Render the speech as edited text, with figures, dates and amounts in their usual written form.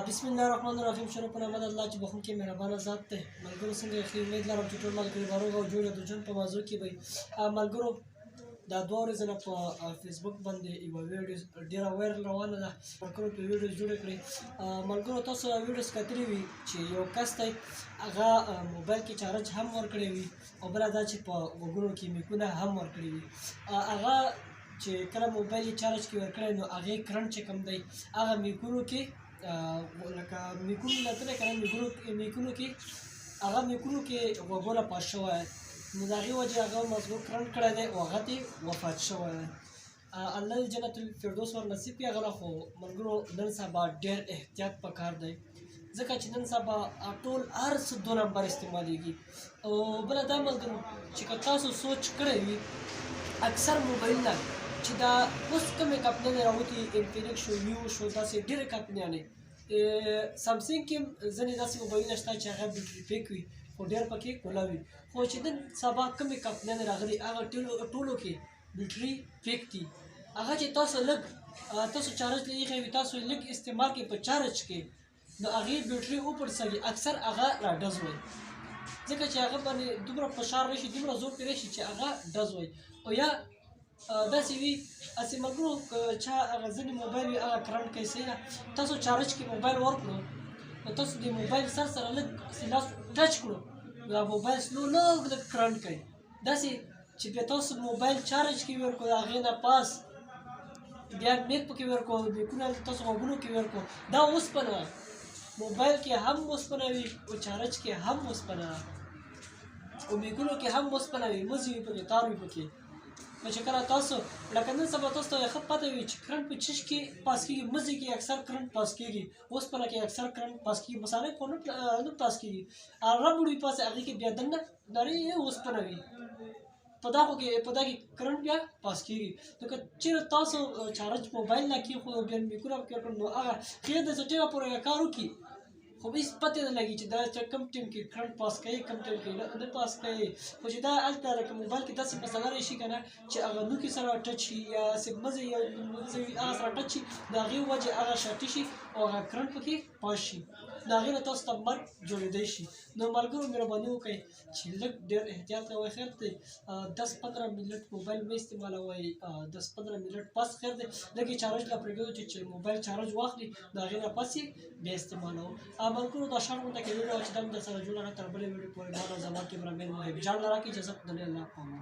بسم الله الرحمن الرحیم. شروع په نامه د الله چې بخښونکی مهربانه ذات دی. ملګرو څنګه یې؟ ښه امید لرم چې ټول ملګري به روغ او جوړ د ژوند په موضوع کې وي. ملګرو دا 2 ورځې نه په فیسبوک باندې یوه ویډیو ډېره وایرل روانه ده، ملګرو په ویډیو جوړې کړې. ملګرو تاسو ویډیوز کتلي وي چې یو کس دی هغه موبایل کې چارج هم ورکړی وي او بله دا چې په غوږونو کې میکونه هم ورکړي وي. هغه چې کله موبایل یې چارج کې ورکړی نو هغې کرنټ چې کوم دی هغه میکونو کې لکه میکونو لتلی که نه میکونو کې هغه میکونو کې غوږونه پاس شوی، نو د هغې وجې هغه مزغو کرنټ کړی دی او هغه ترې وفات شوی دی. الله دې جنت الفردوس ور نصیب کړي هغه له. خو ملګرو نن سبا ډېر احتیاط پکار دی، ځکه چې نن سبا ټول هر څه 2 نمبر استعمالیږي. او بله دا ملګرو چې که تاسو سوچ کړی وي اکثر موبایلونه چې دا اوس کومې کمپنیانې راوتي، انفینکس شو، ویو شو، داسې ډېرې کمپنیانې، سامسونګ کې هم ځینې داسې موبایلونه شته چې هغه بیټري پیک وي خو ډېر پکې کولا وي. خو چې نن سبا کومې کمپنیانې راغلي هغه ټولو کې بیټري پیک دي. هغه چې تاسو لږ تاسو چارج له ایښی وي، تاسو لږ استعمال کړئ په چارج کې، نو هغې بیټري وپړسوي، اکثر هغه را ډز وي، ځکه چې هغه باندې دومره فشار راشي، دومره زور پرې راشي چې هغه ډز وي. او یا داسې وي هسې ملګرو که چا هغه ځینې موبایل وي هغه کرنټ کوي، صحیح ده، تاسو چارج کې موبایل ورکړو نو تاسو د موبایل سر سره لږ هسې لاس ټچ کړو نو دا موبایل سلو لږ لږ کرنټ کوي، داسې چې بیا تاسو موبایل چارج کې ورکړو د هغې نه پاس بیا میک پکې ورکړو، میکونه تاسو غوږونو کې ورکړو، دا اوسپنه موبایل کې هم اوسپنه وي او چارج کې هم اوسپنه او میکونو کې هم اوسپنه وي، مزي وي پکې، تار وي پکې. نو چې کله تاسو لکه نن سبا تاسو ته ښه پته وي چې کرنټ په چش کې پاس کېږي، مزي کې اکثر کرنټ پاس کېږي، اوسپنه کې اکثر کرنټ پاس کېږي، مصالح خو نه پاس کېږي، ربړ وي پاس هغې کې بیا دننه نرۍ اوسپنه وي، په دا خو کې په دا کې کرنټ بیا پاس کېږي. نو که چېرې تاسو چارج موبایل نه کېښودو بیا میکونه پکې ورکړو نو هغه خیر دی چې ټیمه پورې کار وکړي، خو هېڅ پته نه لګي چې دا چې کوم ټیم کې کرنټ پاس کوي کوم ټیم کې نه پاس کوي. خو چې دا هلته لکه موبایل کې داسې مسله راشي که نه چې هغه نوکې سره ټچ شي یا هسې مزې یا مزې وي هغه سره ټچ شي، د هغې وجې هغه شارټي شي او هغه کرنټ پکې پاس شي، د هغې نه تاسو ته مرګ جوړېدی شي. نو ملګرو مهرباني وکړئ چې لږ ډېر احتیاط کوئ، خیر دی 10-15 منټ موبایل مه استعمالوئ، 10-15 منټ پس خیر دی لږ یې چارج له پرېږدو چې موبایل چارج واخلي د هغې نه پس یې بیا استعمالوو. ملګرو دا شرط غونډه کې ویډیو چې دا موږ درسره جوړه کړه، تر بلې ویډیو پورې ما زما کیمرامین محب جان لره کې اجازه دی، الله پامان.